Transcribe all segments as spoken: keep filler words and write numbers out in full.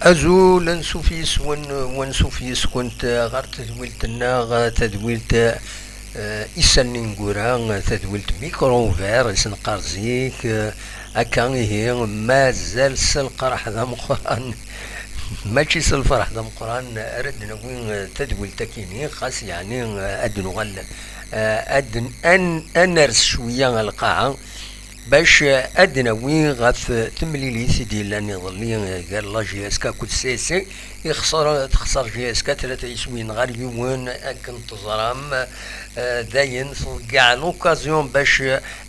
Azul, ansuf yis-wen, wansuf yis-kent ɣer tedwilt-nneɣ, tadwilt, eh, Isallen Ineggura, tadwilt Micro Ouvert, i s-neqqar zik, eh, akka ihi, mazal s lqerḥ d ameqqran, mačči s lferḥ d ameqqran, ara d-nawi, eh, tadwilt akini, xas yeɛni, eh, ad d-nuɣal, eh, ad n-, ad n-, ad ners cwiya ɣer lqaɛa. Bac ad d-nawi ɣef temlilit i d-yellan iḍelli gar la J S K akked C S C, ixṣer, texṣer J S K tlata yiswiyen ɣer yiwen, akken teẓram, eh, dayen tḍeyyeɛ l'occasion bac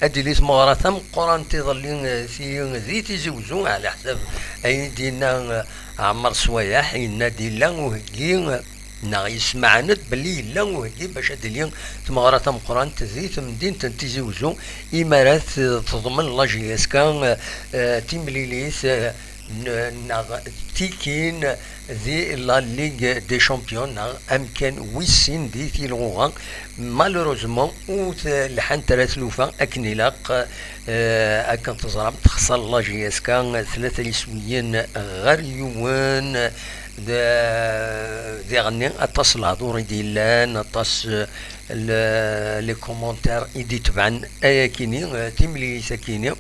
ad d-tili tmeɣra tameqqrant iḍelli, eh, ti-, di Tizi Wezzu, ɛla ḥsab ayen i d-yenna, eh, Ɛmer Swayeḥ, yenna-d yella uheggi, neɣ yesmeɛna-d belli yella uheggi bac ad d-tili tmeɣra tameqqrant di temdint n Tizi Wezzu, imi ara t-, teḍmen la J S K, eh, timlilit, eh, n-, neɣ tikin di la Ligue des Champions, neɣ amkan wis sin di tilɣuɣa. Malheureusement, ur t-, lḥant ara tlufa akken ilaq, eh, akken teẓram, texṣer la J S K tlata yiswiyen ɣer yiwen. D-, diɣenni aṭas lehdur i d-yellan, aṭas, eh, le-, les commentaires i d-itebɛen ayakini, eh, timlilit akini.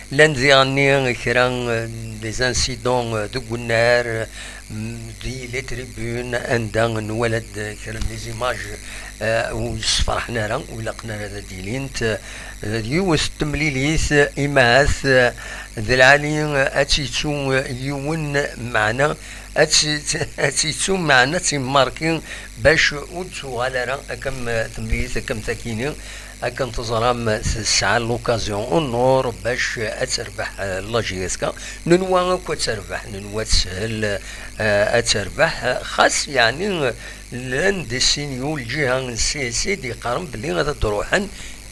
Llan diɣenni kra, eh, des incidents, eh, deg unnar, mm, di les tribunes, anda nwala-d kra n les images, eh, ur yessefraḥen ara, ur ilaqen ara ad d-ilint. Eh, yiwet n temlilit, eh, imahat, eh, d lɛali, eh, ad tt-yettu, eh, yiwen, meɛna ad tt-, ad tt-yettu, meɛna ad tt-yemmarki bac ur d-tuɣal ara, akka am, eh, temlilit, akka am takini, akken teẓram, tesɛa l'occasion en or bac ad terbeḥ, eh, la J S K. Nenwa akk ad terbeḥ, nenwa ad teshel, eh, ad terbeḥ, eh, xas yeɛni, eh, llan des signaux, lǧiha n C S C d-yeqqaren belli ad d-ruḥen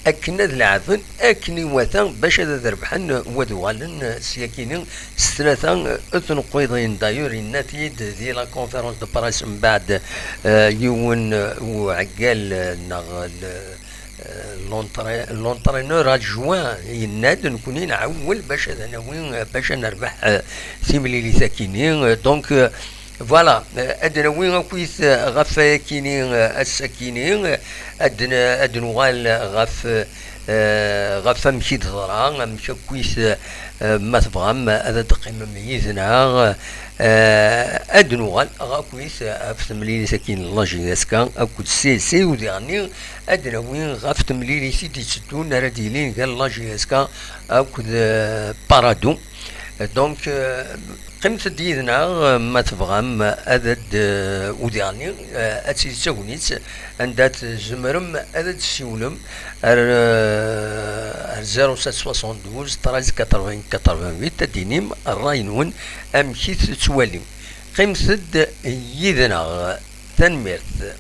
akken ad leɛben akken iwata bac ad, ad rebḥen, u ad uɣalen s yakini s tlata, eh, tneqqiḍin. D'ailleurs, yenna-t-id di la conférence de presse mbeɛd, eh, yiwen, eh, uɛeggal, eh, neɣ l-, eh, l'entra-, l'entraîneur adjoint yenna-d, nekkni nɛewwel bac ad nawi, eh, bac ad nerbeḥ, eh, timlilit akini. Eh, donc, eh, voilà, eh, ad nawi akkit, eh, ɣef ayakini, eh, ass-akini, eh, ad n-, ad nuɣal ɣef, eh, ɣef amek i d-teḍra, amek akkit, eh, ma tebɣam ad d-teqqimem yid-neɣ, eh, ad nuɣal ɣakwit ɣef temlilit-agi n la J S K akked C S C, u diɣenni ad d-nawi ɣef temlilit i d-itteddun ara d-yilin gar la J S K akked, eh, Paradou. Donc, eh, qqimet-d yid-neɣ, eh, ma tebɣam ad d-, eh, u diɣenni, eh, ad tili d tagnit anda tzemrem ad d-tessiwlem ar, eh, ar zéro sept soixante-douze treize quatre-vingts quatre-vingt-huit, ad d-tinim ṛṛay-nwen, amek i tettwalim. Qqimet-d yid-neɣ. Tanemmirt.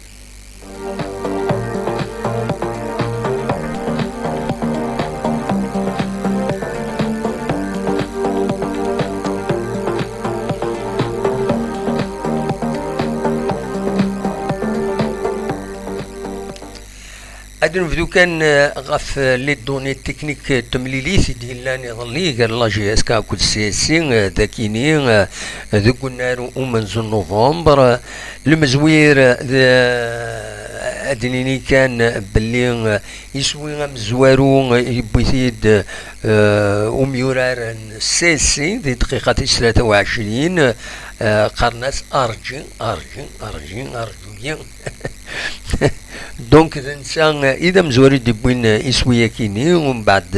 Ad nebdu kan, eh, ɣef, eh, les données techniques n temlilit i d-yellan iḍelli gar la J S K akked C S C, eh, dakini, eh, deg unnar umenzu n novembre. Lemezwir, eh, d, ad d-nini kan belli, eh, iswi amezwaru, eh, yewwi-t-id, eh, umyurar n C S C di dqiqa tis tlata u ɛecrin, eh, qqaren-as Arǧi, Arǧi, Arǧi, Arǧu-yi. Donc, d netta, eh, i d amezwaru i d-yewwin, eh, iswi-yakini, umbeɛd,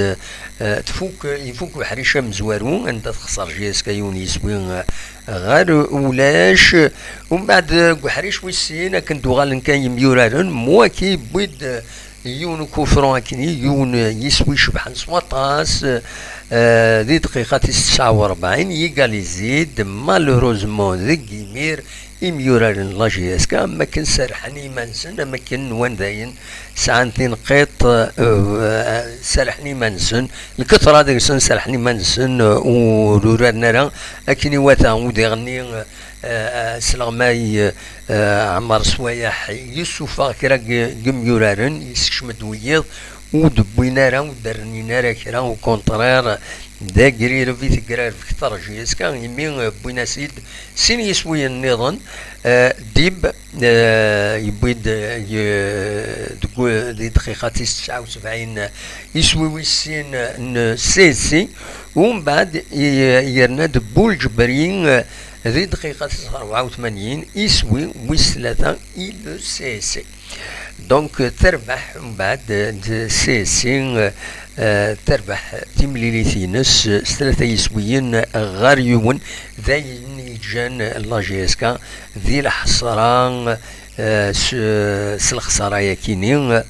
eh, tfuk, ifuk uḥric amezwaru, anda texṣer J S K yiwen yiswi, eh, ɣer ulac. Umbeɛd, eh, deg uḥric wis sin, akken d-uɣalen kan yemyuraren, Mouaki yewwi-d, eh, yiwen ukufru akkenni, yiwen, eh, yiswi cebḥen s waṭas, eh, di dqiqa tis tesɛa u rebɛin, yigalizi-d, malheureusement, deg yimir, imyuraren n la J S K, am wakken serrḥen i yiman-nsen, am wakken nwan dayen sɛan tinqiḍt, eh, serrḥen i yiman-nsen. Lketra deg-sen serrḥen i yiman-nsen, eh, ur uraren ara akken iwata. U diɣenni, eh, eh, sleɣmay, eh, Ɛmar Swayeḥ yessufeɣ kra n yimyuraren, yessekcem-d wiyiḍ, ur d-wwin ara, ur d-rnin ara kra, au contraire, d agrirav i tegrareb kter J S K, imi, eh, wwin-as-id sin yiswiyen nniḍen, eh, Dib, eh, yewwi-d, eh, ye-, deg u-, di dqiqa tis tesɛa u sebɛin, eh, iswi wis sin, eh, n C S C, u mbeɛd i-, yerna-d Boulǧebri, eh, di dqiqa tis rebɛa u tmanyin, iswi wis tlata i le C S C. Donc, terbeḥ mbeɛd, eh, C S C, eh, terbeḥ timlilit-ines s tlata yiswiyen ɣer yiwen, d ayen yeǧǧan la J S K di lḥesra, eh, s, s lexsara-yakini.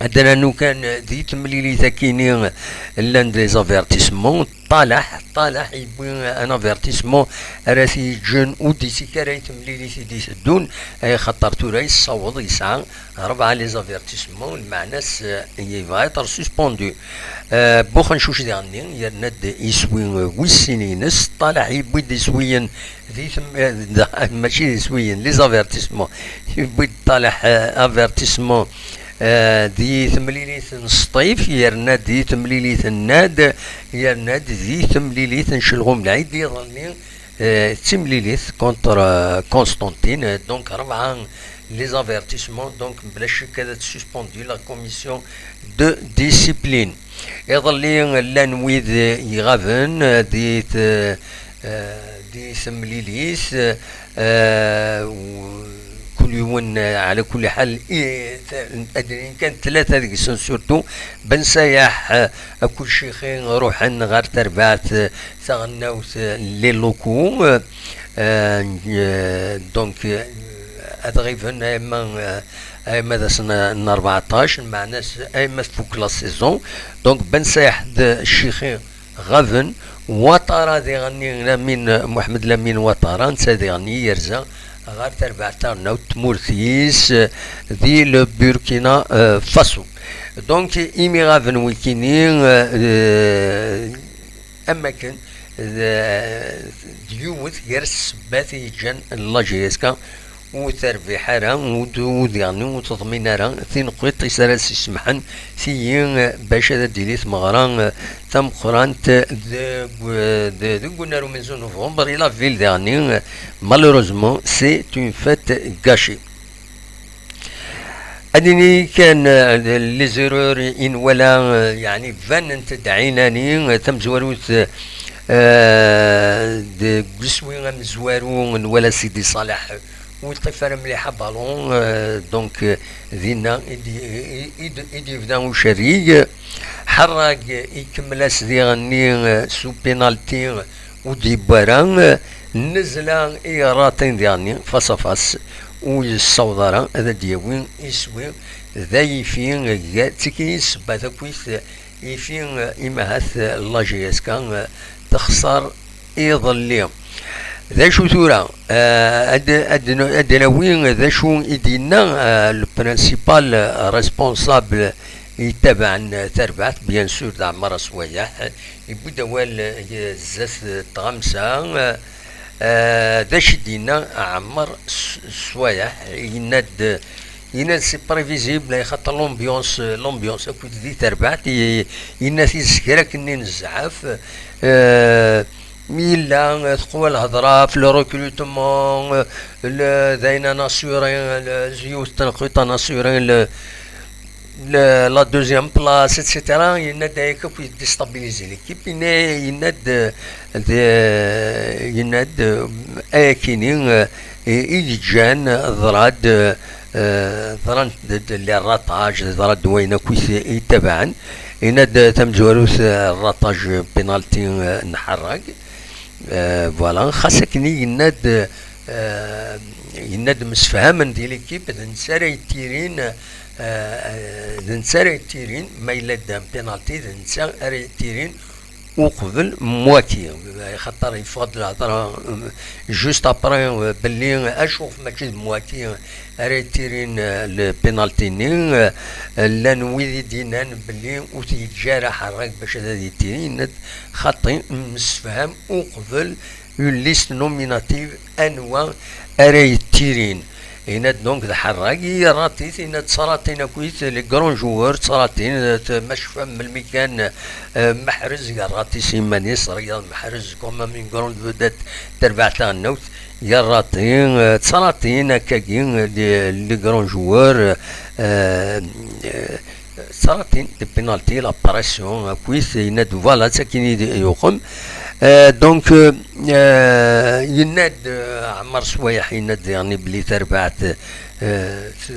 Ad d-nernu kan di temlilit-akini llan-d les avertissements. Ṭalaḥ, Ṭalaḥ yewwi un avertissement ara t-yeǧǧen ur d-ittekki ara i temlilit i d-iteddun, axaṭer tura yessaweḍ yesɛa rebɛa les avertissements, lmeɛna-s, eh, il va être suspendu. Eh, Buxencuc diɣenni yerna-d iswi, eh, wis sin-ines. Ṭalaḥ yewwi-d iswiyen di tem-, eh, d-, mačči d iswiyen, les avertissements. Yewwi-d Ṭalaḥ, eh, avertissement, eh, di temlilit n Sṭif, yerna-d di temlilit n Nad, yerna-d di temlilit n Celɣum Lɛid iḍelli, eh, d timlilit contre, eh, Constantine. Donc, rebɛa les avertissements, donc, bla ccek ad suspendu la commission de discipline. Iḍelli llan wid iɣaben, eh, di t-, eh, di temlilit, eh, u-, kul yiwen, eh, ɛla kulli ḥal, i-, t-, ad d-inin kan tlata deg-sen, surtout Ben Sayaḥ, eh, akked Cixi ruḥen ɣer terbaɛt, eh, taɣelnawt, eh, n les locaux, eh, eh, donc, eh, ad ɣiben ayma, eh, ayma d ass n, n rbeɛṭac, lmeɛna-s ayma tfuk la saison. Donc, Ben Sayaḥ d Cixi ɣaben. Ouattara diɣenni, Lamin, Mohamed Lamin Ouattara, netta diɣenni yerza ɣer terbaɛt taɣelnawt n tmurt-is, eh, di le Burkina, eh, Faso. Donc, imi ɣaben wikini, eh, eh, am wakken d, d yiwet gar ssebbat i yeǧǧan la J S K ur terbiḥ ara, ur d-, ur diɣenni ur teḍmin ara tineqqiṭ-is ara s-isemḥen tigi bac ad d-tili tmeɣra tameqqrant deg, de-, deg unnar umenzu n novembre i la ville diɣenni. Malheureusement, c'est une fête gâchée. Ad nini kan, eh, les erreurs i nwala, eh, yeɛni banent-d ɛinani, eh, tamezwarut, eh, deg uswi amezwaru nwala Sidi Ṣaleḥ ur yeṭṭif ara mliḥ abalun, eh, donc, eh, dinna i d-, i, i, i d-, i d-yebda ucerrig. Ḥerrag ikemmel-as diɣenni, eh, s upinalti ur d-yewwi ara, eh, nnezla i ratin diɣenni face à face. Ur yessaweḍ ara ad d-yawi iswi d ayifi, eh, d tiki ssebba takit, eh, ifi, eh, imahat, eh, la J S K, eh, texṣer iḍelli. D acu tura, eh, ad, ad, ad nawi d acu i d-yenna, eh, le principal responsable yettabaɛen tarbaɛt, bien sûr, d Ɛmar Aswayeḥ. Yewwi-d awal, eh, zdat tɣamsa, eh, eh, d acu i d-yenna Ɛmar S-, Swayeḥ? Yenna-d, yenna-d c'est prévisible, axaṭer l'ambiance, l'ambiance akked di terbaɛt, i-, yenna-t-id s kra akkenni n zzɛaf, eh, yella, eh, teqwa lhedra f le recrutement, eh, le, d ayen ad nassurer, le, yiwet tenqiḍt ad nassurer, le, le, la deuxième place, et cetera. Yenna-d ayakka akk yedestabilizi l'équipe. Yenna, yenna-d, eh, d, yenna-d, eh, ayakini, eh, i, i yeǧǧan ḍra-d, eh, ḍran-d, d, les ratages, ḍra-d wayen akk i t-, i itabaɛen. Yenna-d tamezwarut, eh, ratage penalty, eh, n Ḥerrag. Eh, voilà, xas akken i yenna-d, eh, yenna-d msefhamen di l'équipe, d netta ara yettirin, eh, d netta ara yettirin, ma yella-d un penalty, d netta ara yettirin uqbel n waki, xaṭer yeffeɣ-d lehḍra, eh, juste après, eh, belli acu mačči d Mouaki ara yettirin, eh, le penalty-nni, eh, llan wid i d-yennan belli ur t-yeǧǧa ara Ḥerrag bac ad, ad yettiri, yenna-d xaṭi, msefham uqbel une liste nominative anwa ara yettirin. Yenna-d donc d Ḥerrag i Ratis, yenna-d Saratin akkit les grands joueurs, Saratin, euh, ma tecfam melmi kan, euh, Mahrez yerra-t i iman-is, Riyad Mahrez, quand même une grande vedette, terbaɛt taɣelnawt, yerra-t, euh, Saratin, akkagi, euh, les, les grands joueurs, euh, euh, Saratin, les pénalties, la pression, akkit, yenna-d voilà, d akken i d-yuqem. Euh, donc, euh, euh, yenna-d, euh, Ɛmar Swayeḥ, yenna-d, yeɛni, belli tarbaɛt, euh, t-,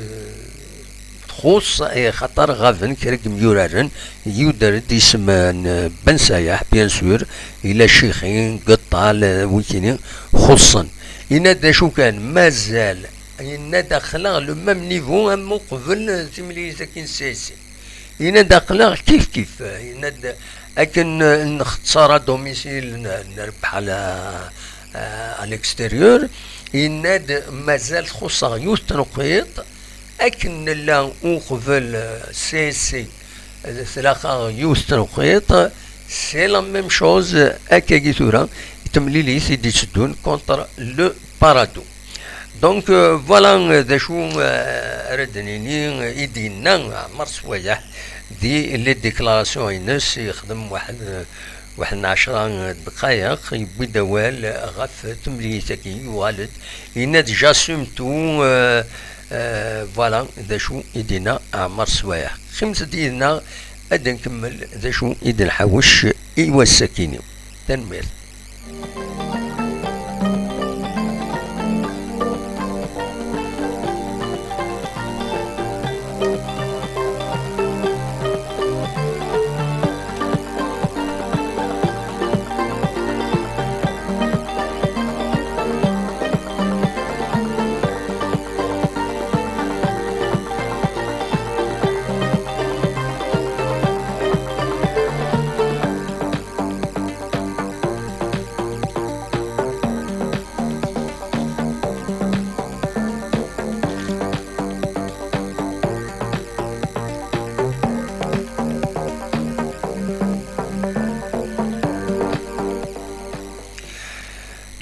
txuṣṣ, eh, xaṭer ɣaben kra n yimyuraren, yuder-d isem n, euh, Ben Sayaḥ, bien sûr, ila Cixi, Geṭṭal, euh, wikini, xuṣṣen. Yenna-d d acu kan, mazal, yenna-d aql-aɣ le même niveau am uqbel, euh, timlilit-agi n C S C. Yenna-d aql-aɣ kif kif, yenna-d akken, euh, nxeṣṣer à domicile, n-, nrebḥ à la, euh, à l'extérieur, yenna-d mazal txuṣṣ-aɣ yiwet n tneqqiḍt, akken nella uqbel, euh, C S C, euh, tlaq-aɣ yiwet n tneqqiḍt, c'est la même chose, akkagi tura, temlilit i d-itteddun contre le Paradou. Donc, euh, voilà, euh, d acu, euh, ara d-nini, euh, i d-yenna Ɛmer Swayeḥ di les déclarations-ines, yexdem waḥed, euh, waḥed n ɛecra, euh, ddqayeq, yewwi-d awal ɣef temlilit-agi, yuɣal-d, yenna-d j'assume tout, euh, euh, voilà d acu i d-yenna Ɛmer Swayeḥ. Qqimet-d yid-neɣ ad nkemmel d acu i d-nḥawec i wass-akini. Tanemmirt.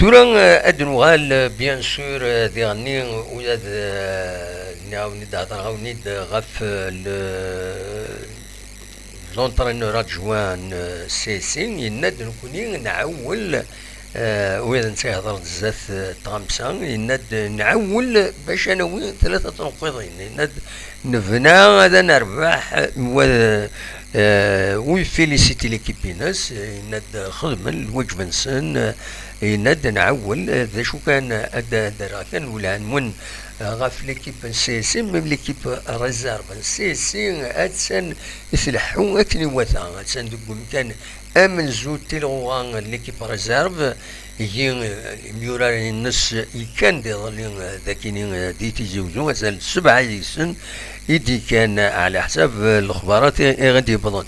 Tura, euh, ad nuɣal, euh, bien sûr, euh, diɣenni, ula d, euh, nɛawen-id, hedreɣ-awen-id ɣef, euh, le, l'entraîneur adjoint n, euh, C S C, yenna-d nekkni nɛewwel, euh, wid netta yehder-d zdat, euh, tɣamsa, yenna-d nɛewwel bac ad nawi tlata tneqqiḍin, yenna-d nebna ad nerbeḥ, wa, euh, u yeffilisiti l'équipe-ines, yenna-d xedmen lwaǧeb-nsen, yenna-d nɛewwel, euh, d acu kan, ad d-, ad d-rreɣ kan lwelha-nwen, euh, ɣef l'équipe n C S C, même l'équipe réserve n C S C, attan tleḥḥu akken iwata, attan deg umkan amenzu n tilɣuɣa n l'équipe réserve, igi, eh, imyuraren-nnes yekkan-d iḍelli, eh, d akini, eh, di Tizi Uzzu, azal n sebɛa yid-sen i d-yekkan, eh, ɛla ḥsab, eh, lexbarat i, i ɣ-d-yewwḍen.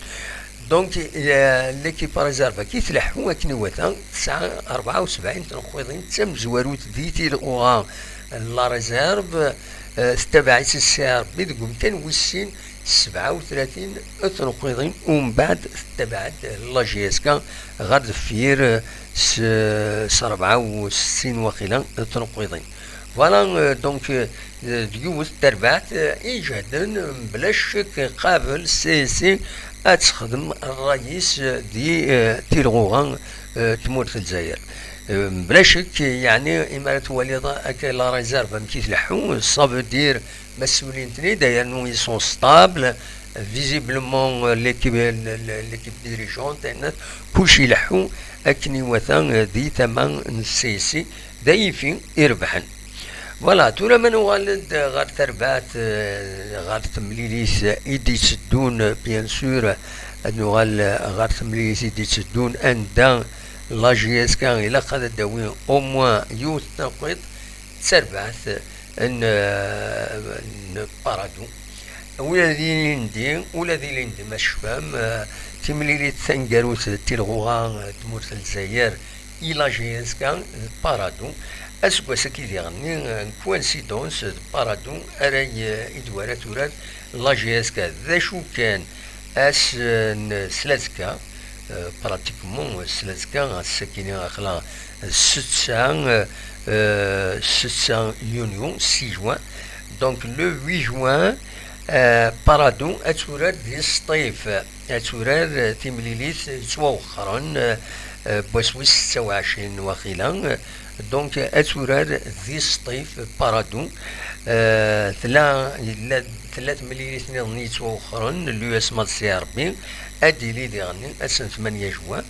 Donc, eh, l'équipe réserve-agi tleḥḥu akken iwata, tesɛa rebɛa u sebɛin tneqqiḍin, d tamezwarut di tilɣuɣa n la réserve, eh, tettabaɛ-itt Ssi Rebbi deg umkan wis sin, sebɛa u tlatin tneqqiḍin, umbeɛd tettabaɛ-d la J S K ɣer deffir s, s rebɛa u settin waqila tneqqiḍin. Voilà, euh, donc, euh, d yiwet n terbaɛt, euh, iǧehden, mebla ccek, qabel C S C ad texdem ṛṛay-is di, euh, tilɣuɣa, euh, tmurt n Lezzayer. Euh, mebla ccek, yeɛni, imi ara twaliḍ akka la réserve amek i tleḥḥu, ça veut dire ma ssiwlin-ten-id, yernu ils sont stables, visiblement, euh, l'équipe, l-, l-, l'équipe dirigeante, yenna-t, kullec ileḥḥu akken iwata, euh, di tama n C S C, d ayifi irebḥen. Voilà, tura ma nuɣal-d ɣer terbaɛt, euh, ɣer temlilit i d-itteddun, bien sûr, ad nuɣal ɣer temlilit i d-itteddun, anda la J S K ilaq ad d-tawi au moins yiwet n tneqqiḍt, d tarbaɛt n, n Paradou. Ula d ilindi, ula d ilindi, ma tecfam, eh, timlilit taneggarut d tilɣuɣa, eh, n tmurt n Lezzayer i la J S K d Paradou. Aseggas-agi diɣenni, eh, coïncidence d Paradou ara y-, i d-wara turar la J S K. D acu kan, ass, eh, n slat-ka, Euh, pratiquement, euh, s l'azekka, ass-agi aql-aɣ d ssetta, euh, euh, ssetta yunyu, six juin. Donc, le huit juin, euh, Paradou ad turar di Sṭif, ad turar, euh, timlilit yettwawexxren, euh, euh, n wass wis setta u ɛecrin waqila, euh, donc, ad turar di Sṭif, Paradou. Euh, tella, yella, tella temlilit nniḍen yettwawexxren, l'U S M A d Sidi Ṛebbi, ad d-tili diɣenni ass n tmanya juin.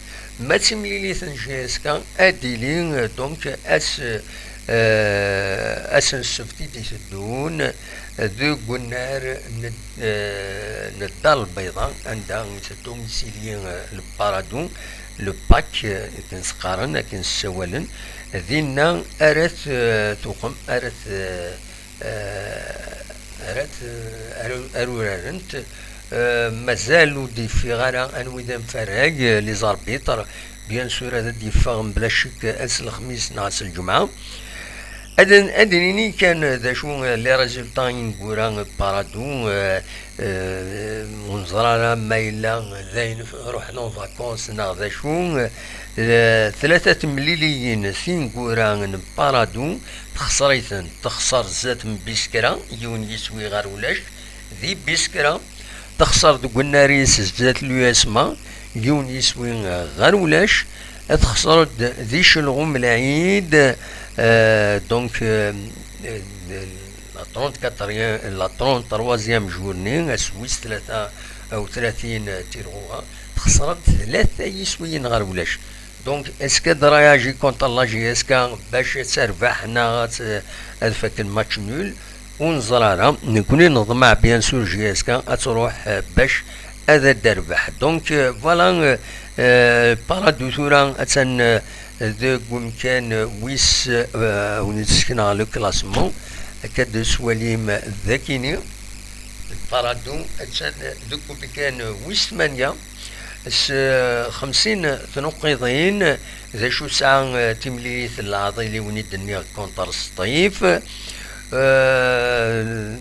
Ma d timlilit n J S K, ad d-tili, euh, donc, ass, euh, ass n ssebt i d-iteddun, euh, deg unnar n, euh, n Dda Lbeyḍa, anda iteddu isili, euh, le Paradou, le Pâques, euh, akken s-qqaren, akken ssawalen. Dinna ara t-, euh, tuqem, ara t-, euh, ara t-, ara, ara urarent. Euh, mazal ur d-yeffiɣ ara anwa i d amfarag, euh, les arbitres. Bien sûr, ad d-yeffeɣ mebla ccek ass n lexmis neɣ ass n lǧemɛa. Ad n-, ad d-nini kan d acu, euh, les résultats ineggura, euh, Paradou, euh, euh, ur neẓri ara ma yella d ayen ruḥen en vacances neɣ d acu. Euh, tlata temliliyin tineggura n Paradou, texṣer-iten, texṣer zdat n Biskra, yiwen yiswi ɣer ulac, di Biskra, texṣer deg unnar-is zdat l'U S M A, yiwen yiswi ɣer ulac, texṣer-d di Celɣum Lɛid, euh, donc, euh, euh, la trente-quatrième, la trente-troisième journée, ass wis tlata u tlatin Tirɣuɣa, texṣer-d tlata yiswiyen ɣer ulac. Donc, est-ce que ad réagi contre la J S K bac ad terbeḥ neɣ ad, ad fakken match nul? Ur neẓri ara. Nekkni neḍmeɛ, bien sûr, J S K ad truḥ, euh, bac ad d-terbeḥ. Donc, euh, voilà, euh, euh, Paradou tura attan, euh, deg umkan wis, euh, wen-d-sekneɣ le classement. Akka d-tettwalim dagini. Paradou attan deg umkan wis tmanya s xemsin tnuqqiḍin. D acu tesɛa, eh, timlilit n Lɛaḍil i wen-d-nniɣ contre Sṭif? Eh,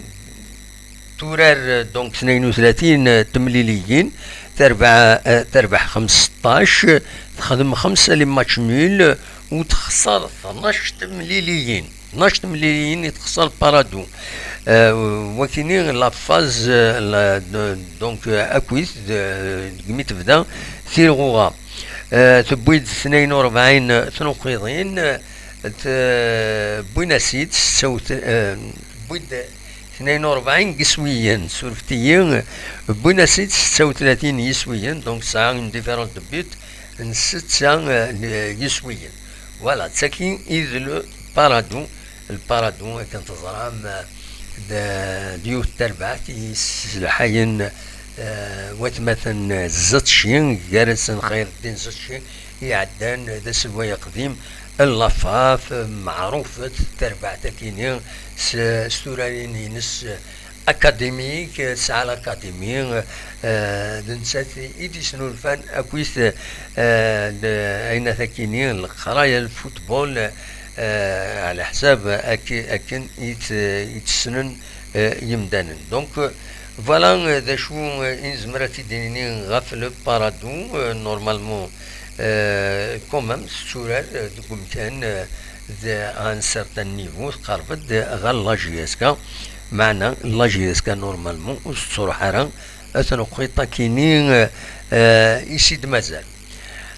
turar, donc, tnayen u tlatin temliliyin, terbeɛ, eh, terbeḥ xemseṭṭac, texdem xemsa les matchs nuls, u texṣer tnac temliliyin. Tnac temliliyin i texṣer Paradou. Euh, wakini la phase, euh, la, de, donc, euh, akkit, de, degmi tebda tirɣuɣa. Euh, tewwi-d tnayen u rebɛin tnuqqiḍin, t-, wwin-as-id setta u t-, euh, wwin-d tnayen u rebɛin n yiswiyen, surfet-iyi, wwin-as-id setta u tlatin n yiswiyen, donc tesɛa une différence de but n setta, euh, n yiswiyen. Voilà, d tagi i d le Paradou. Le Paradou, akken teẓram, d, d yiwet n terbaɛt i yesselḥayen, eh, watmaten Zetci, gar-asen Xayreddin Zetci, iɛeddan d aselway aqdim n Lafaf, meɛrufet terbaɛt akini s, s turarin-ines akadimik, tesɛa l'akadimi, eh, d nettat i d-yesnulfan akkit, eh, d-, ayen akini, leqraya, lfutbol, eh, ɛla ḥsab ak-, akken i t-, i tt-ssnen, eh, yimdanen. Donc, eh, voilà, eh, d acu, eh, i nezmer ad t-id-nini ɣef le Paradou, eh, normalement, eh, quand même, tetturar, eh, deg umkan, eh, d, à un certain niveau, tqerreb-d ɣer la J S K, meɛna la J S K normalement ur tettruḥ ara, ad tnuqqiḍ akini, eh, eh, i s-id-mazal.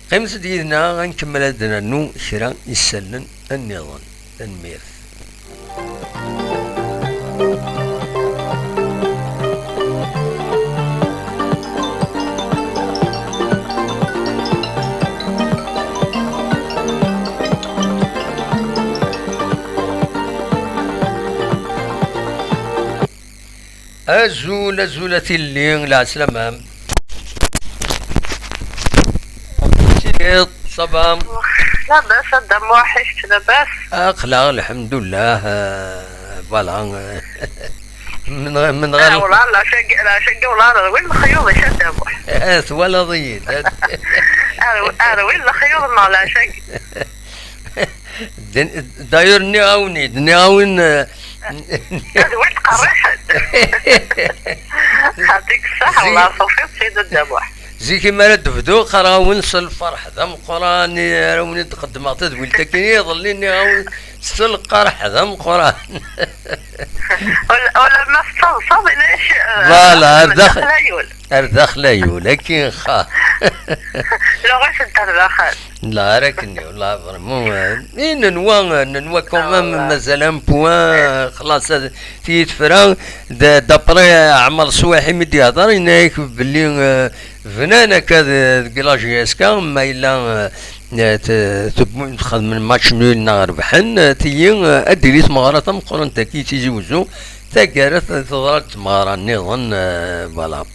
Qqimet-d yid-neɣ, ad nkemmel ad d-nernu kra isallen nniḍen. Tanemmirt. Azul, azul a Tilli, lɛeslama. Tiliḍ, ça va? Labas a Dda Muḥ, i kečč labas? Aql-aɣ, lḥemdullah, euh, voilà. من غير، من غير. آه، والله العشاء، العشاء والله راه وين الخيوط يا شاد أبو؟ آه، twalaḍ-iyi-d. آه، آه، وين الخيوط مع العشاء؟ D'ailleurs, nniɣ-awen-id, nniɣ-awen, euh, هذا وين تقرحت؟ يعطيك الصحة، والله صوفي سيد الدموح. Zik mi ara d-bduɣ, qqareɣ-awen s lferḥ d ameqqran, i ara wen-d-qeddmeɣ tadwilt-agi iḍelli, nniɣ-awen s lqerḥ d ameqqran. Ula ma tettaḍsaḍ, ulac. Voilà, ar daxel. Ar daxel ay ul, akin xa. Luɣ-is n terbaxan. La, ara akken, la, vraiment, euh, i nenwa, euh, nenwa quand même, mazal un point, euh, xlas, euh, tiyitefra, d-, d'après, euh, Ɛmer Swaḥi mi d-yehder, yenna-yak belli, euh, bnan akka d-, deg la J S K, ma yella, euh, euh, t-, tewwim, txedmem match nul neɣ rebḥen, euh, tiyi, euh, ad d-tili tmeɣra tameqqrant-agi i Tizi Wezzu, taggara t-, teḍra-d tmeɣra nniḍen, euh, voilà.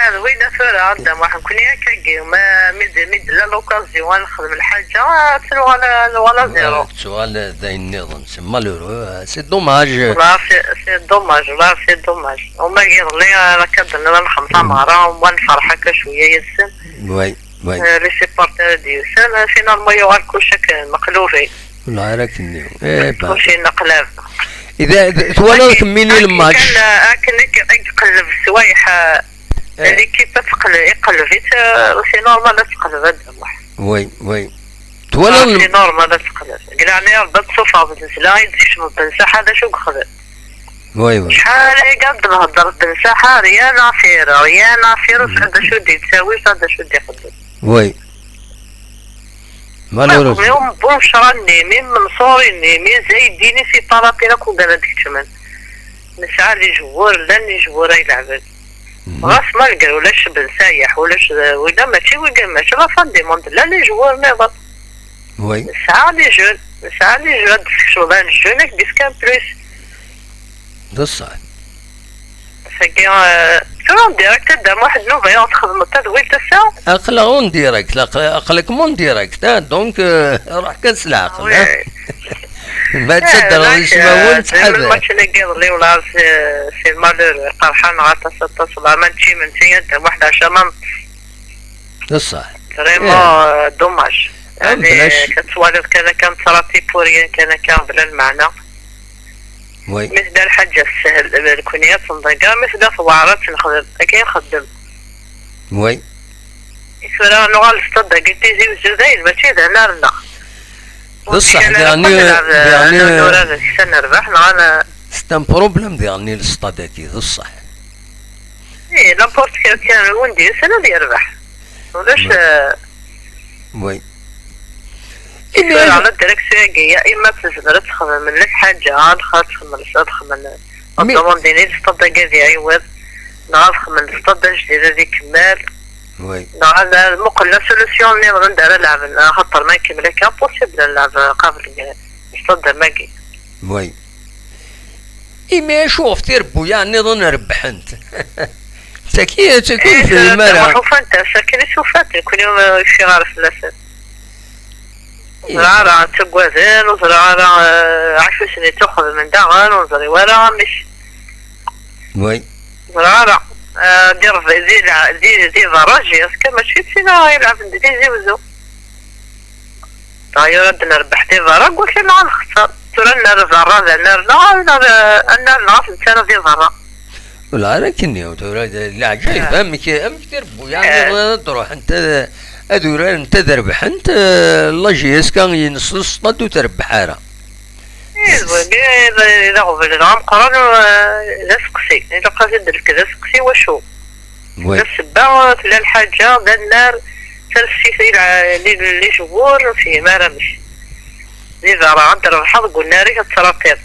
Ah, d winna tura, a Dda Muḥ, nekkni akkagi, ma, mi d-, mi d-tella l'occasion ad nexdem lḥaǧa, ad nuɣal, nuɣal à zéro. Ad tuɣal d ayen nniḍen, c'est malheureux, c'est dommage. Là, c'est, c'est dommage, là, c'est dommage. Uma iḍelli, ara akka d-nniḍ ad nexdem tameɣra, wa nferḥ akka cwiya yid-sen. Oui, oui. Euh, les supporters d-yusan, finalement yuɣal kullec akken meqlubi. Wala ara akken-nni. Eh, ben. Kullec yenneqlab. Ida, d-, twalaḍ akken kemmini le match. Akken, akken i, i iqelleb sswayeḥ, euh, l'équipe ad teqle-, iqelleb-itt, euh, c'est normal ad teqleb, a Dda Muḥ. Oui, oui. Twalaḍ le- C'est normal ad teqleb. Deg leɛnaya Rebbi ad tṣuffeɣ d nnezla i d-tekcmeḍ Bensaḥa, d acu i yexdem? Oui, oui. Acḥal ay gad nehder d Bensaḥa, rien à faire, rien à faire, ur sɛiɣ d acu d-yettawi, ur sɛiɣ d acu d-ixeddem. Oui. Malheureusement. Mi Bucra-nni, mi Menṣuri-nni, mi Zaydi-nni, si Palapina, akk ugar ad d-kecmen. Nesɛa les joueurs, llan les joueurs ay leɛben. Ɣas malgré ulac Ben Sayeḥ, ulac, wina mačči win, mačči la fin du monde, llan les joueurs nniḍen. Oui. Nesɛa les jeunes, nesɛa les jeunes, ad d-tsekcmeḍ un jeune, ad k-d-yefk un plus. D ṣṣeḥ. Tagi, euh, tura en direct, a Dda Muḥ, nnuba-yaɣ txedmeḍ tadwilt ass-a? Aql-aɣ en direct, aql-, aql-ikem en direct, ah, donc, euh, ruḥ kan s leɛqel, ah. Oui. Ma d-teddreḍ ismawen, ttḥadar. Match-nni iḍelli, wala c'est, c'est malheureux, qerḥan aṭas, aṭas, wala ma nečči imensi, a Dda Muḥ, leɛca ma neṭṭes. D ṣṣeḥ. Vraiment, euh, dommage. Yeɛni, tettwaliḍ kan akka, nettṛati pour rien kan akka, bla lmeɛna. Oui. Mi tella lḥaǧa teshel, nekni ad tenḍegger, mi tella tewɛer ad tt-nexdem, akka i nxeddem. Oui. I tura nuɣal lestad-agi n Tizi Wezzu dayen, mačči d anar-nneɣ. D ṣṣeḥ, diɣen, diɣen, nurar deg-s ad nerbeḥ, neɣ ad n- C'est un problème, diɣen, lestad-agi, d ṣṣeḥ. Eh, n'importe quel, kan win d-yusan ad yerbeḥ. Ulac, oui. Euh, oui. Tura, la direction-agi, ya ima tezmer ad texdem lḥaǧa, ad txedem, ad txedem, ad ḍemnen lestad-agi ad iɛiwed, neɣ ad xedmen lestad ajdid ad ikemmel. Oui. Neɣ ad muqel la solution nniḍen anda ara lɛeben, axaṭer ma ikemmel akka, impossible ad nlɛeb qabel lestad am wagi. Oui. Imi acu ɣef tirebbuyaɛ nniḍen rebbḥent? Tagi, tagi ur nefhim ara. Ufant-as akken i tt-ufant, nekni ur yecfiɣ ara fell-asen. Ur ẓriɣ ara ttaggaden, ur ẓriɣ ara, eh, acu i sen-ittuxedmen daɣen, ur ẓriɣ ara amek. Oui. Ur ẓriɣ ara. Eh, di Rebbi, di lɛ-, di, di berra, J S K mačči d tin ara ilɛben di Tizi Wezzu. Dɣa yura ad nerbeḥ di berra, deg wakal neɣ ad nexser. Tura ad nerr berra d anar-nneɣ, ad nerr, ad nerr-nneɣ ad nttara di berra. Wala ara akken-nni, tura d leɛǧayeb, amek, amek tirebbuyaɛ nniḍen ad d-ruḥent ad, ad urarent, ad rebḥent, eh, la J S K yines s ṣṣḍad ur trebbeḥ ara. Eh, d wagi, d, d aɣbel dɣa ameqqran, eh, d aseqsi. Ilaq ad t-id-nefk d aseqsi, wacu? Oui. D ssebba, tella lḥaǧa, d annar, tarefsit i lɛ-, li, li jbur, ur fhim ara amek. Di berra, ad d-trebḥeḍ deg unnar-ik ad ttraṭiḍ.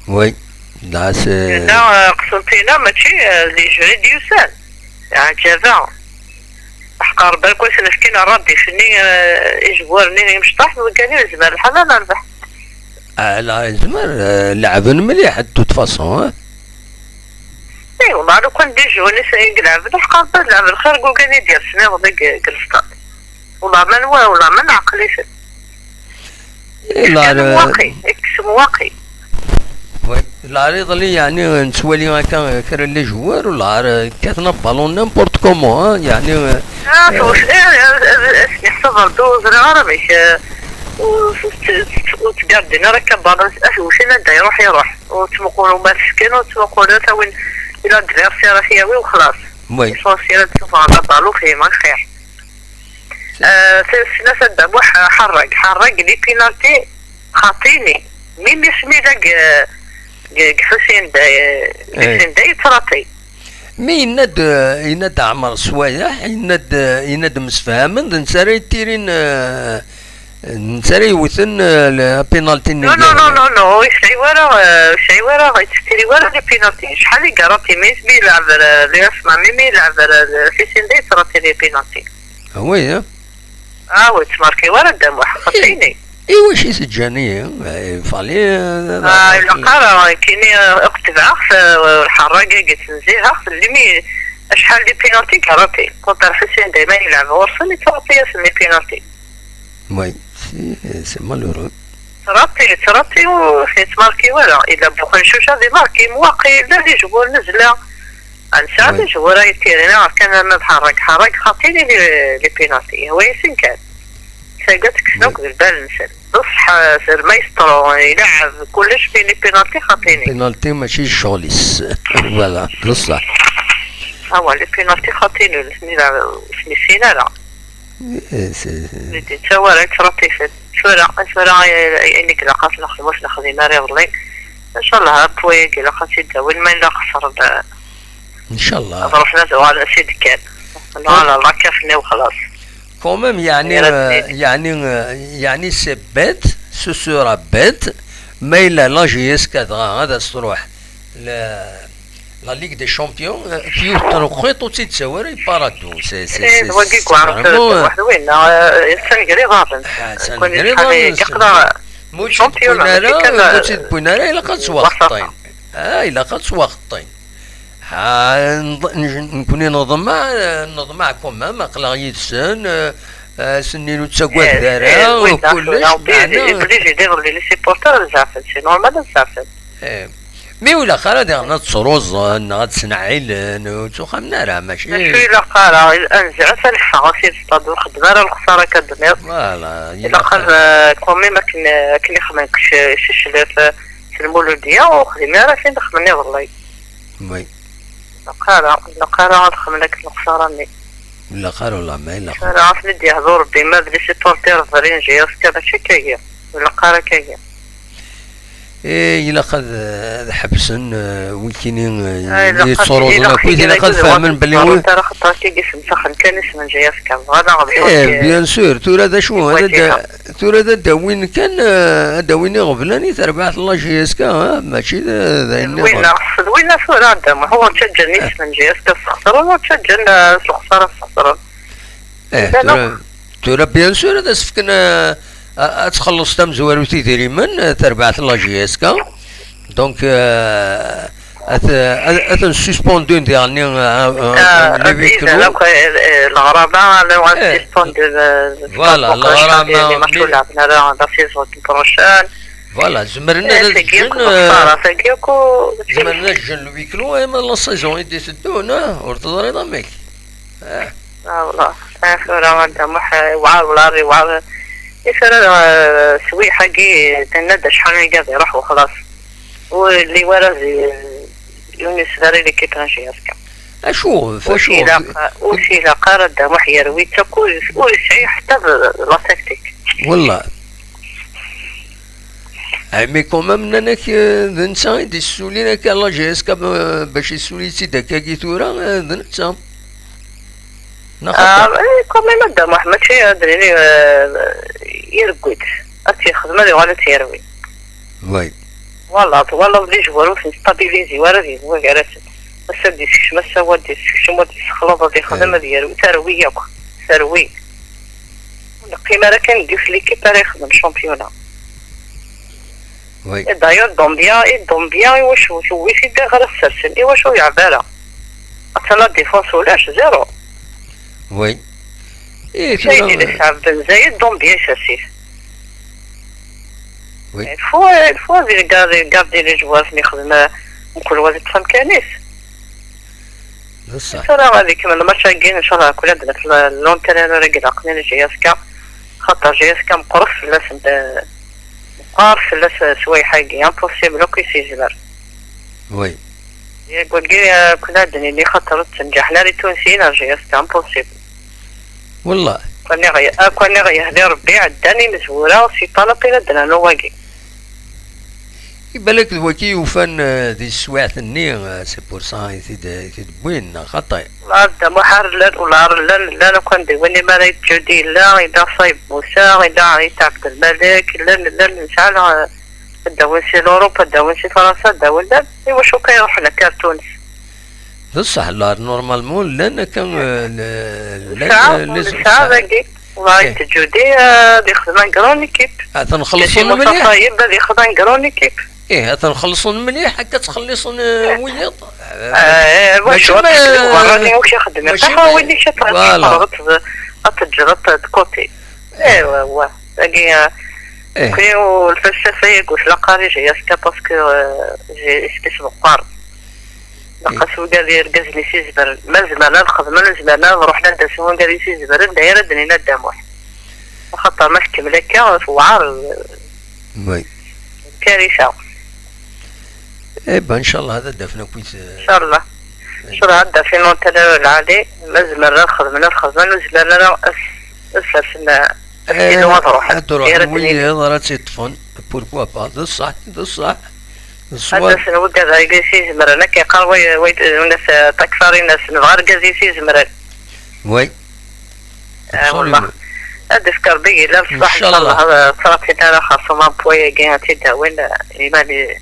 Oui. Là, c'est... Là, euh, Qsenṭina, mačči, euh, d les jeunes i d-yusan. Ɛǧaba. Ḥqa Rebbi, ar kwan sen-fkin rradif-nni, euh, ijburen-nni imecṭaḥ, wigani yezmer lḥal ad nerbeḥ. Ah, la, yezmer, euh, leɛben mliḥ, de toute façon, hein. Iwa, ma lukan d ijeunes i ilɛeben, ḥqa Rebbi ad leɛben xir n wigani d-yersen iḍelli deg, deg lestad. Wala ma nwa, wala ma neɛqel-iten. Yekkes kan waqi, yekkes waqi. Lɛar iḍelli, yeɛni, nettwali akka kra n les joueurs, lɛar kkaten abalun n'importe comment, hein, yeɛni. Ah, eh, tewwet, eh, eh, eh, eh, yeḥsab Rebbi, ur ẓriɣ ara amek, eh, ur, ur, ur ttgardin ara akka balun, ad t-wten anda iruḥ, iruḥ. Ur ttmuqul uma tesken, ur ttmuqul ara tawin, i l'adversaire ad t-yawi, u xlas. Oui. L'essentiel ad tsuffɣeḍ abalu, fehmeɣ lxir. Euh, s-, snat a Dda Muḥ, ḥerrag, ḥerrag, les pénaltys xaṭini. Même asmi la g-, g-, g Ḥusin Day, g Ḥusin Day yettṛaṭi. Mi yenna-d, yenna-d Ɛmer Swayeḥ, yenna-d, yenna-d msefhamen, d netta ara yettirin, euh, netta ara yewten, euh, le penalty-nni. Non, non, non, non, non, ur yesɛi wara, euh, ur yesɛi wara, ur yettiri wara les pénaltys. Acḥal i garanti, mi yelɛeb, euh, le Asma, mi, mi yelɛeb, euh, le Ḥusin Day yettṛaṭi les pénaltys. Ah oui, hein? Ah, ur yettmarki wara Dda Muḥ, xaṭini. I wacu i t-ǧǧan ihi? Eh, fallait, eh, ah, ilaq ara, kini, eh, akk tebɛeɣ-t, eh, lḥerrag-agi ttnziheɣ-t, limi acḥal di penalty garanti. Contre Ḥusin Day ma yelɛeb ɣur-sen, yettṛaṭi-yasen di penalty. Oui, c'est, c'est malheureux. Ttṛaṭi, ttṛaṭi, ur yettmarki wara. Ila buxencuc ad imarki, mwaqi, ila les joueurs nezla. Ansa, oui, les joueurs ay ttirin, kan ma d ḥerrag, ḥerrag, xaṭini les, les pénaltys. Yehwa-yasen kan. Tagi ad tekksen akk d lbal-nsen. D ṣṣeḥ, eh, s-, le maestro, ileɛɛeb kullec, mais les pénaltys xaṭini. Penalty mačči ccɣel-is. Voilà, d ṣṣeḥ. Ah ouais, les pénaltys xaṭini, ur ten-issin ara. Eh, c'est, c'est Nitenti d tawara yettṛaṭifen. Tura, tura, eh, ayen i ilaq ad t-nexdem ur t-nexdim ara iḍelli. Incallah, apway-agi ilaq ad t-id-awin, ma yella xesren, eh, Incallah. Ad ruḥen ad uɣalen s-id kan. Nuɣal ɣer la CAF-nni u xlaṣ. Quand même, yeɛni, eh, yeɛni, eh, yeɛni c'est bête, ce sera bête, ma yella la J S K dɣa ad as-truḥ la, la Ligue des Champions, eh, yiwet n lxiṭ ur tt-id-ttawi ara i Paradou. C'est, c'est, eh, c'est, d wagi c'est yewɛer vraiment, eh, waḥed winna, eh, attan gar iḍarren. Ah, attan gar iḍarren-nsen. Ma ur tt-id-wwin ara, ma ur tt-id-wwin ara, ilaq ad ttwaxeṭṭin. Ah, ilaq ad ttwaxeṭṭin. Ha, nḍ-, nj-, nekkni neḍmeɛ, neḍmeɛ quand même, aql-aɣ yid-sen, eh, eh, s-nni ur ttaggadet ara, eh, kullec, meɛna obligé d iḍelli, les supporters ad zeɛfen, c'est normal ad zeɛfen. Eh, mi ur ilaq ara diɣen ad ttruẓen, neɣ ad sneɛɛilen, ur ttuxamen ara, mačči. Mačči ilaq ara, ad nezɛef ad neffeɣ si stade, ur nxeddem ara lexsara akka d-tenniḍ. Voilà, ilaq ad, eh, quand même akken, akken i xedmen kec-, s cclef, eh, s lmuludya, ur xdim ara akken i xedmen iḍelli. Oui. Ilaq ara, ilaq ara ad xedmen akken lexsara-nni. Ilaq ara, wala ma ilaq. Ara ad ten-id-yehdu Rebbi, ma d les supporters ḍrin J S K, mačči akkagi. Ilaq ara akkagi. Eh, ilaq ad, ad ḥebsen, eh, wikini, eh, ah, ilaq ad, yettruẓun ilaq akkit, ilaq ad fehmen belli wi-, ara xaṭer akkagi semsaxen kan isem n J S K. Bɣan ad aɣ-, eh, bien sûr, tura d acu, ad, tura d ad d-awin kan, eh, ad d-awin iɣeblan i terbaɛt n la J S K, eh, mačči d, d ayen nniḍen. Winna, d winna tura, a Dda Muḥ, ur ttaǧǧan isem n J S K sxesren, ur ttaǧǧan, eh, s lexsara sxesren. Eh, tura, tura, bien sûr, ad as-fken, eh, a-, ad txelleṣ tamezwarut idrimen, eh, terbaɛt n la J S K. Donc, eh, ad, ad, ad ten-suspendun diɣen, eh, eh, eh, les huis clos. Akk, eh, eh, leɣrama, ad, eh, suspendun, eh, voilà, leɣrama, les matchs ur lɛaben ara la saison prochaine. Voilà, zemren ad, eh, ad ǧǧen, eh, tagi akk, zemren ad ǧǧen le huis clos, eh, ma la saison i d-iteddun, eh, ur teẓriḍ amek. Eh. Ah, والله. Ah, tura, a Dda Muḥ, eh, yewɛer, والله, yewɛer. I tura, eh, swiḥ-agi, tenna-d acḥal n igad iruḥ wexlaṣ. Ur yelli wara di, ur yesdari l'équipe n J S K. Acu, ur acu? Ilaq, ur ilaq ara Dda Muḥ yerwi-tt akk, ur, ur yesɛi ḥetta d la tactique. Wallah. Ay, mais quand même, nnan-ak, eh, d netta i d-issulin akka la J S K, eh, bac issuli-tt-id akkagi tura, eh, d netta. Neɣ xaṭi? Ah, eh, quand même, a Dda Muḥ, mačči ad d-nini, eh, iregwi-tt. Ad tt-yexdem, ad yuɣal ad tt-yerwi. Oui. Twalaḍ, twalaḍ les joueurs ur ten-stabilizi wara di wagarasen. Ass-a ad d-yessekcem, ass-a wa ad d-yessekcem, wa ad d-yessexlaḍ, ad yexdem, ad yerwi, terwi akk. Terwi. Ur neqqim ara kan deg yiwet l'équipe ara yexdem championnat. Oui. Et d'ailleurs, Dombia, et Dombia, iwacu tewwi-t-id ɣer ad sersen? Iwacu ur yeɛbi ara? Atan la défense ulac, zéro. Oui. Eh, tura, Saïdi d Saɛd Ben Zayed, Dombia isers-it. Oui. Il faut, il faut garder les joueurs mi xedmen, mkul wa yeṭṭef amkan-is. D ṣṣeḥ. Tura ad ikemmel lmatch-agi, ncallah, kul ad naf l-, l'entraîneur i ilaqen i J S K, xaṭer J S K meqqret fell-asen, eh, meqqar fell-as, eh, swayeḥ-agi, impossible akk i s-yezmer. Oui. Yak wagi, eh, kna ad d-nini xaṭer ur ttenǧaḥen ara i tunsin, ar jeyas, c'est impossible. Wallah. Kwan i ɣ-, ah, kwan i ɣ-yehdi Rebbi, ɛeddan imezwura, c'est pas la peine ad d-nernu wagi. Ibalak d wagi yufan, eh, di teswiɛt-nni, eh, c'est pour ça i t-id, i t-id-wwin, neɣ xaṭi? Ula Dda Muḥ ar llan, ula ar llan, llan akk anda i win, imi ara yeǧǧudi yella, yella Ṣayeb Musa, yella Ɛisa Ɛebdelmalek, llan, llan, nesɛa, eh, ad d-awin si l'Europe, ad d-awin si Fransa, ad d-awin, llan. Iwacu kan iruḥen akka ar Tunes? D ṣṣeḥ, la, normalement llan akka, eh, l-, llan, nesɛa, eh, les nesɛa dagi. Wallahi, eh, Tejudi, eh, ad yexdem un grand équipe. Atan xellṣen mliḥ. Ṣayeb ad yexdem un grand équipe. Ih, atan xellṣen mliḥ, akka ttxelliṣen, eh, wiyaḍ. Eh, wacu mačči ad tḥekmeḍ berrani, wacu ixeddem? Mačči ah, win i voilà. Ad teǧǧeḍ, ad t-, ad côté. Eh, wa, wa. Dagi, eh, eh. Kwi u lfalsafa-agi ur tlaq ara i J S K parce que, eh, J S K meqqar. Laqas wigad irgazen i s-izemren. Ma zemren ad xedmen, zemren ad ruḥen ad d-asen wigad i s-izemren, d aya ara d-nini a Dda Muḥ. Axaṭer ma tkemmel akka, tewɛer, eh, karisa. Eh ben, ncallah ad d-afen akk wid, eh, ncallah. Ncallah ad d-afen entraîneur lɛali, ma zemren ad xedmen, ad xedmen, ur zemren ara ad s-, ad sersen, eh, aftilu ad ruḥen. Ad ruḥen wiyaḍ ara tt-iṭṭfen, pourquoi pas, d ṣṣeḥ, d ṣṣeḥ. D ṣṣwab. Ad d-asen wigad-agi i s-izemren, akka yeqqar way-, way-, takfarinas, nebɣa argaz i s-izemren. Oui. Ah, absolument. Wallah. Ad d-ifk Rebbi yella leṣlaḥ, ncallah. Ncallah, ad ttṛatin ara xerṣum ampwa-agi, ad tt-id-awin, eh, iman i-,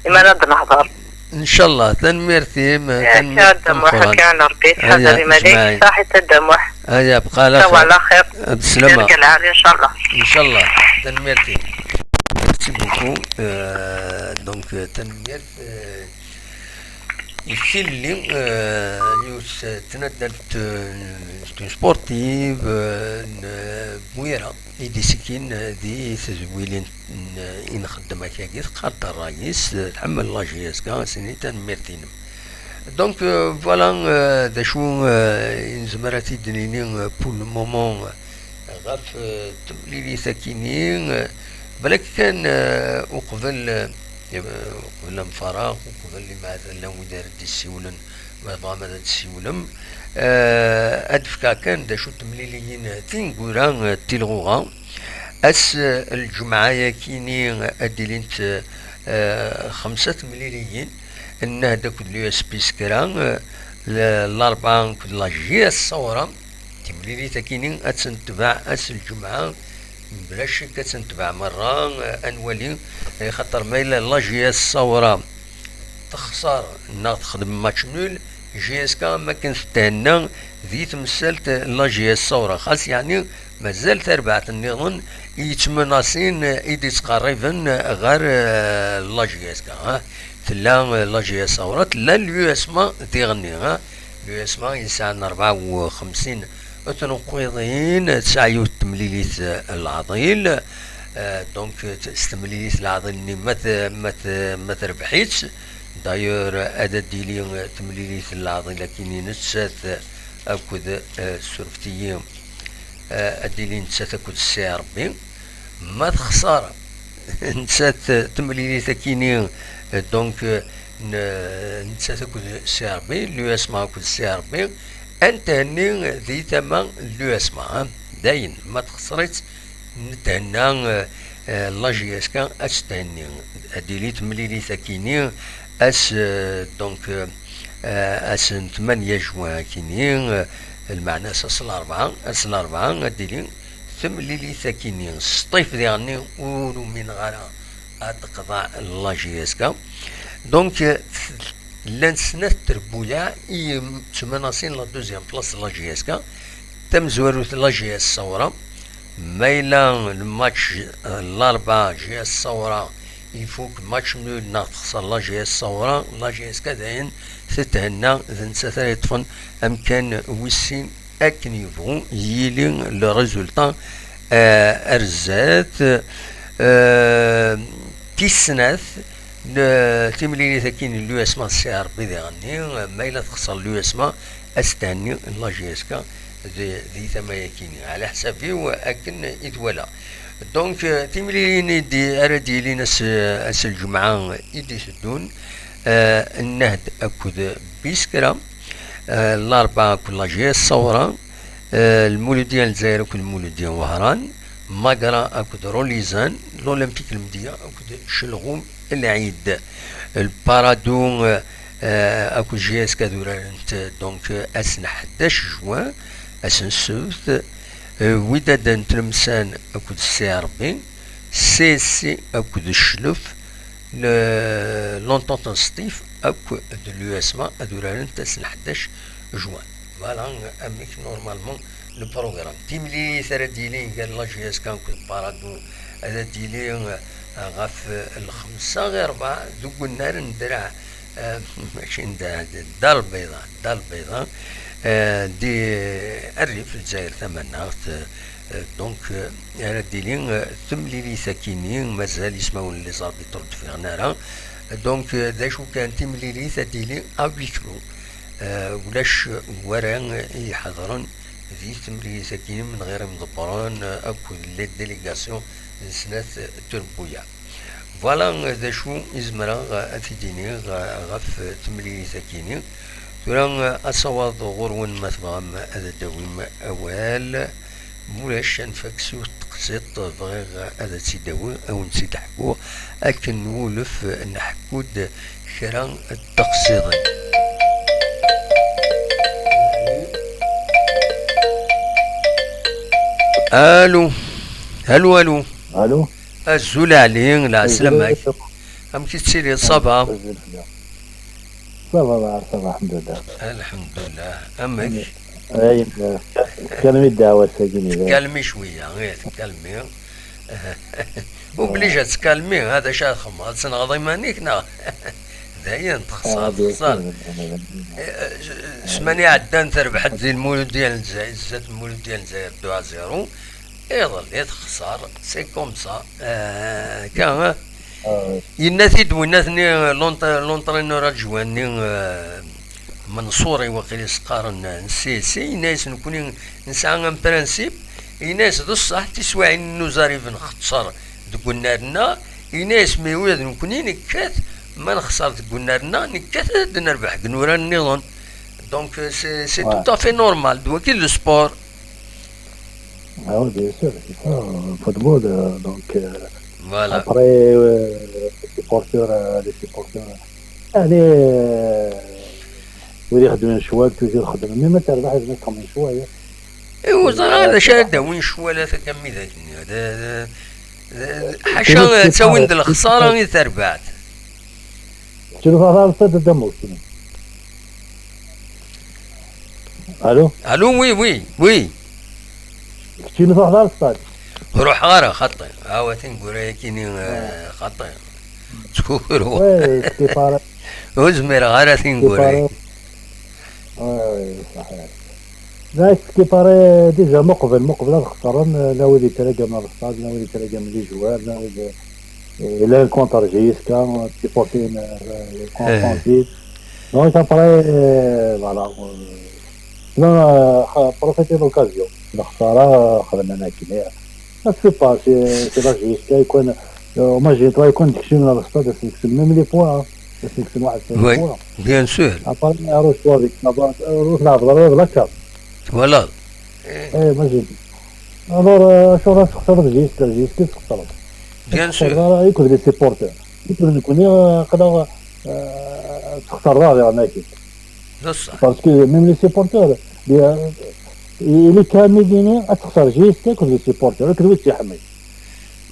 iman ad d-nehḍer. Ncallah, tanemmirt-im, eh, tanemmirt akka, a Dda Muḥ, tameqqrant. Akka n Rebbi, ttḥadar iman-ik, ǧmaɛi. Saḥit a Dda Muḥ. Aya, bqa ɛla xir. Tawa ɛla xir. Bslama. Irga lɛali, ncallah. Ncallah, tanemmirt-im. Merci beaucoup. Euh, donc, euh, tanemmirt, euh, Isilli, eh, yiwet tnaddalt, eh, sportive, eh, n, eh, Bwira, i d-isikkin, eh, di tedwilin n, eh, i nxeddem akkagi, teqqar-d ṛṛay-is, eh, tḥemmel la J S K, as-nini tanemmirt-inem. Donc, eh, voilà, eh, d acu, eh, i nezmer ad t-id-nini, eh, pour le moment, eh, ɣef, eh, temlilit akini, eh, balak kan, eh, uqbel, eh, uqbel amfaraq, uqbel imeɛdan llan wid ara d-issiwlen, ma tebɣam ad d-tessiwlem. Eh, ad d-fkeɣ kan d acu temliliyin tineggura, eh, tilɣuɣa. Ass, eh, lǧemɛa-yakini ad d-ilint, eh, xemsa temliliyin, nnehd akked l'U S P s kra, eh, l-, Larebɛa akked la J S Ṣawra. Timlilit akini ad tt-netbeɛ ass n lǧemɛa, mebla ccek ad tt-netbeɛ merra, eh, ad nwali, eh, xaṭer ma yella la J S Ṣawra texṣer neɣ texdem match nul, J S K am akken tethenna di temsalt n la J S Ṣawra, xas yeɛni mazal tarbaɛt nniḍen yettmenasin i d-ittqerriben ɣer, eh, la J S K, ha? Tella, eh, la J S Ṣawra, tella l'U S M A diɣenni, ha? L'U S M A yesɛan rebɛa u xemsin n tneqqiḍin, tesɛa yiwet temlilit, eh, n leɛḍil. Eh, donc, t-, s temlilit n leɛḍil-nni ma t-, ma t-, ma terbeḥ-itt. D'ailleurs, ad d-tili temlilit n leɛḍil akkin-nni nettat akked, eh, surfet-iyi, eh, ad d-tili nettat akked Ssi Ṛebbi. Ma texṣer nettat temlilit akkin-nni, eh, donc, eh, n-, nettat akked Ssi Ṛebbi, l'U S M A akked Ssi Ṛebbi, ad nethenni di tama n l'U S M A, eh. Dayen, ma texṣer-itt, nethenna, eh, eh, la J S K ad tt-thenni. Ad d-tili temlilit akkin-nni ass, eh, donc, eh, ass n tmanya juin akkin-nni, eh, lmeɛna-s ass n larebɛa, ass n larebɛa ad d-tili temlilit akkin-nni. Sṭif diɣenni ur umineɣ ara ad d-teqḍeɛ la J S K. Donc, eh, llant snat trebbuyaɛ i yettmenasin la deuxième place la J S K. Tamezwarut la J S Ṣawra. Ma yella lmatch, eh, n larebɛa J S Ṣawra ifuk match nul neɣ texṣer la J S Ṣawra, la J S K dayen tethenna d nettat ara yeṭṭfen amkan wis sin akken yebɣu yili le résultat, eh, ar zdat. Eh, tis snat, n-, timlilit akkin n l'U S M A s Ssi Ṛebbi diɣenni, ma yella texṣer l'U S M A, ad s-thenni la J S K di, di tama-yakini, ɛla ḥsab-iw akken i twala. Donc, eh, timlilin i d-, ara d-yilin ass, ass n lǧemɛa i d-iteddun, Nnehd akked Biskra, Larebɛa akked la J S Ṣawra, Lmuludya n Lezzayer akked Lmuludya n Wehran, Magra akked Rolizan, l'Olympique Lmedya akked Celɣum Lɛid. Lparadu akked J S K ad urarent, donc, ass n ḥdac juin, ass n ssebt, Wydad n Tlemsan akked C R B, C S C akked Cclef, l'Entente n Sṭif akked l'U S M A ad urarent ass n ḥdac juin. Voilà amek normalement le programme. Timlilit ara d-yilin gar la J S K akked Parado ad d-yili ɣef lxemsa ɣer rebɛa deg unnar n Draɛ, mačči n Draɛ, d Dda Lbeyḍa, Dda Lbeyḍa, di Rrif, Lezzayer Tamaneɣt. Donc, ara d-tili temlilit akini, mazal ismawen n les arbitres ur d-ffiɣen ara. Donc, d acu kan, timlilit ad d-tili à huis clos. Ulac wara i iḥeḍren di temlilit akini, min ɣir imḍebbren akked les délégations n snat trebbuyaɛ. Voilà d acu i zemreɣ ad t-id-iniɣ ɣef temlilit akini. Tura, asawaḍ ɣur-wen, ma tebɣam ad d-tawim awal. Mulac, ad nfak s yiwet teqsiṭ, bɣiɣ ad tt-id-awiɣ, ad wen-tt-id-ḥkuɣ, akken wulef nḥekku-d kra n teqsiḍin. Alu, alu, alu. Alu. Azul Ɛli, lɛeslama-k. Amek i tettiliḍ, ça va? Ça va, ça va, الحمد لله. الحمد لله. Amek? Ay, tkalmi ddeɛwat-agi. Tkalmi cwiya, eh, tkalmi. Obligé ad tkalmi, ha, d acu ara txedmeḍ? Ad tenɣeḍ iman-ik, neɣ? Dayen, texṣer, texṣer. Eh, eh, ssmana iɛeddan terbeḥ-d di Lmuludya n Lezzayer, zdat Lmuludya n Lezzayer, deux à zéro. Iḍelli texṣer, c'est comme ça. Euh, akka, hein. Yenna-t-id winna-t-nni, l'ent-, l'entraîneur adjoint-nni, euh, Menṣuri, waqil i s-qqaren, n C S C, yenna-yas, nekkni nesɛa un principe, yenna-yas, d ṣṣeḥ, tiswiɛin n uzarib nxeṣṣer deg unnar-nneɣ, yenna-yas, mais ula d nekkni nekkat, ma nexṣer deg unnar-nneɣ, nekkat ad nerbeḥ deg inurar nniḍen. Donc, c'est, c'est tout à fait normal. D wagi d le sport. Ah oui, bien sûr, c'est ça, euh, football, euh, donc, euh, voilà. Après, euh, les supporters, euh, les supporters, euh, يعني, euh, wid ixeddmen ccwal, toujours xeddmen, mais ma terbeḥ, yezmer txemmem ccwal, ya. Ur ẓriɣ ara d acu ara d-awin ccwal-a, akka mi d akken. D, d, d, ḥaca ttawin-d lexṣara i terbaɛt. Keččini truḥeḍ ɣer lstad a Dda Mewsem? Allô? Allô, oui, oui, oui. Keččini truḥeḍ ɣer lstad? Ur ruḥeɣ ara, xaṭi. Awa tineggura-yakini, eh, xaṭi. Ttkukruɣ. Ouais, c'était pareil. Ur zmireɣ ara tineggura-agi. C'était pareil. Ouais, ouais, صحيح. Là, c'était pareil, déjà, muqbel, muqbel ad xeṣren, la wid yettragamen ɣer lstad, la wid yettragamen les joueurs, la wid, eh, llan contre J S K, supporter, eh, contre, eh, contre. Donc, après, eh, voilà, eh, non, eh, profiter l'occasion. Lexsara, eh, xedmen akken, eh. Ça se fait pas, c'est, c'est la J S K, quoi, eh, moi, j'ai trois, quoi, deg cim dans le stade, c'est, c'est même les points, hein. C'est, c'est, c'est, c'est les points. Oui, bien sûr. Après, eh, reçoit avec la balle, eh, la balle, la carte. Voilà. Eh, moi, j'ai dit. Alors, euh, acuɣer ad texṣreḍ J S K, J S K texṣreḍ. Bien sûr. Ur texṣireḍ ara akked les supporters. Akked nekkni, euh, aql-aɣ, euh, texṣreḍ-aɣ diɣen akked. D ṣṣeḥ. Parce que même les supporters, les, euh, il est calme, ad texṣer J S K akked les supporters, akked wid tt-iḥemmel.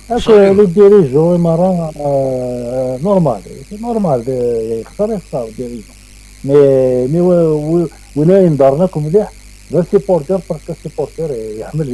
Akk les dirigeants, imara, euh, normal, c'est normal, euh, yexṣer, yexṣer dirigeant. Mais, mais wi-, wi-, win ara yenḍerren akk mliḥ, d supporter, parce que supporter, eh, iḥemmel,